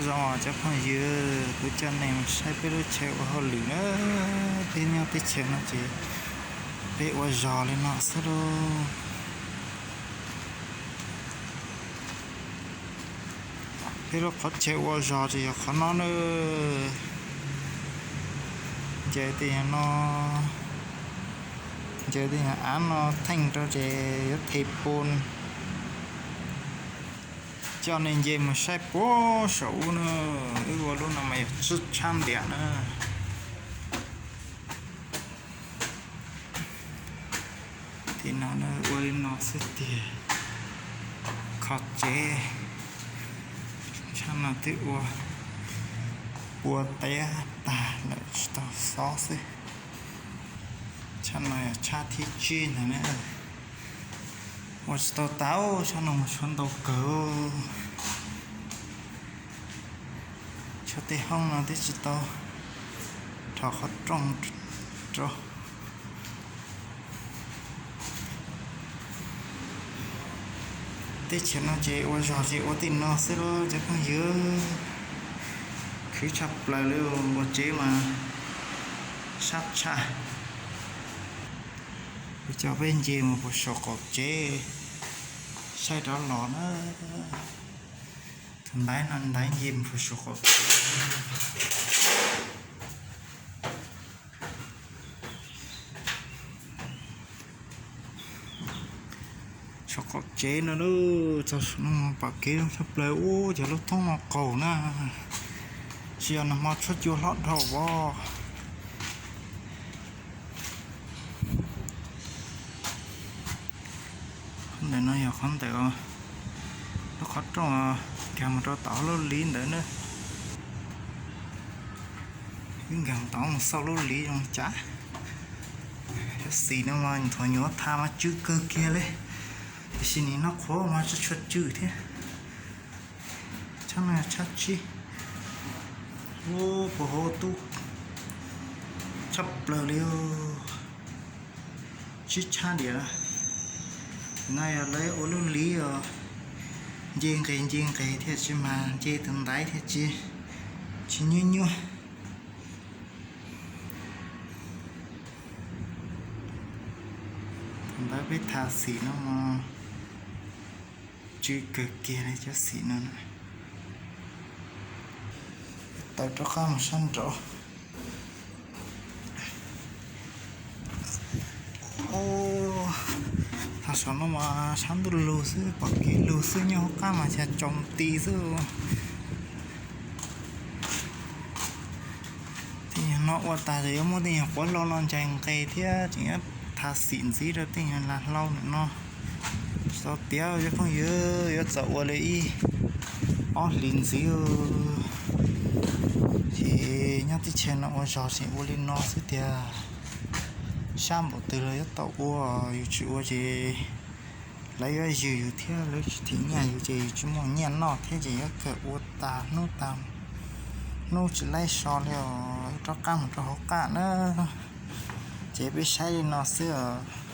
Zoo cov phooj ywg, kuv coj nej mus saib peb lub chaw ua hauj lwm na. Peb nyob teb chaws no ces peb ua zog li no xwb lauj. Peb lub qhov chaw ua zog ces yog qhov no na. Nce tej no, nce tej av no theej rau ces yuav them pun. Coj nej nce mus saib puag saum ub na. Wb ua lub no mas yog tshab ntiam na. Tim no ua li no xwb tiag. Kho tsev, tshab no twb ua pua teb tag lawm tsis tau xob xwb. Tshab no yog tshab thib tsib ntag na. Ua tsis tau tas, tshab no mas tshuav ntau kawg. Tshuav tej hoob no twb tsis tau rho qhov rooj rau. Teb chaws no ces ua zog ces ua tej no xwb lauj cov phooj ywg. Khwv tshaj plaws li, ua tsev mas sab tshaj. Kuv coj peb nce mus puag saum qaum tsev saib rov los na. Tus ntaiv no ntaiv nce mus puag saum qaum tsev. Saum qaum tsev no lauj, txog saum no pom kev zoo tshaj plaws ub, cov lub thoob no qaug na. Tsis yog nag hmo tshuab cua hlob dhau os. Qhov ntawm no yog qhov ntawm lub qhov rooj nkag mus rau tom lub liv ntawd na. Wb nkag mus tod mus xauj lub liv zoo cas. Cov xim no mas thaum nyuam tha mas tsw kawg kiag li, tiam sis nim no qhuav mas tsis tshua tsw thiab. Tshab no tshab tsib, ub puag hauv tub tshaj plaws li. Tsib tshab diam. No yog lawv ua lub liv os, nce nqes nce nqes thiaj tsis mas nce tus ntaiv thiaj tsis, tsis nyuaj nyuaj. Thaum ntawd peb tha xim no mas tsw kawg kiag li cov xim no na. Tawm rov qab mus sab nraud. Thaum saum no mas sab ntuj lug xwb, pom kev lug xwb, nyob hauv qab mas xyov tsaus nti xwb. Tej nyuag no ua tas ces yuav muaj tej nyuag quav hlau no ncaig nqes thiab tseem yuav tha xim ntxiv rau tej nyuag lag hlau ntawm no. Tsis tau tiav cov phooj ywg, yuav txawm ua li ib ob hlis ntxiv. Ces nyob teb chaws no ua zog ces ua li no xwb tiag. Sab npaum twg los yuav tau ua, yus tsis ua ces lawv yuav yws yus thiab lawv tsis thim nyiaj yus ces yus tsis muaj nyiaj noj thiab ces yuav kawg ua tas hnub tas hnub tsis laib so li os, rov qab mus rau hauv qab na. Ces peb saib li no xwb os.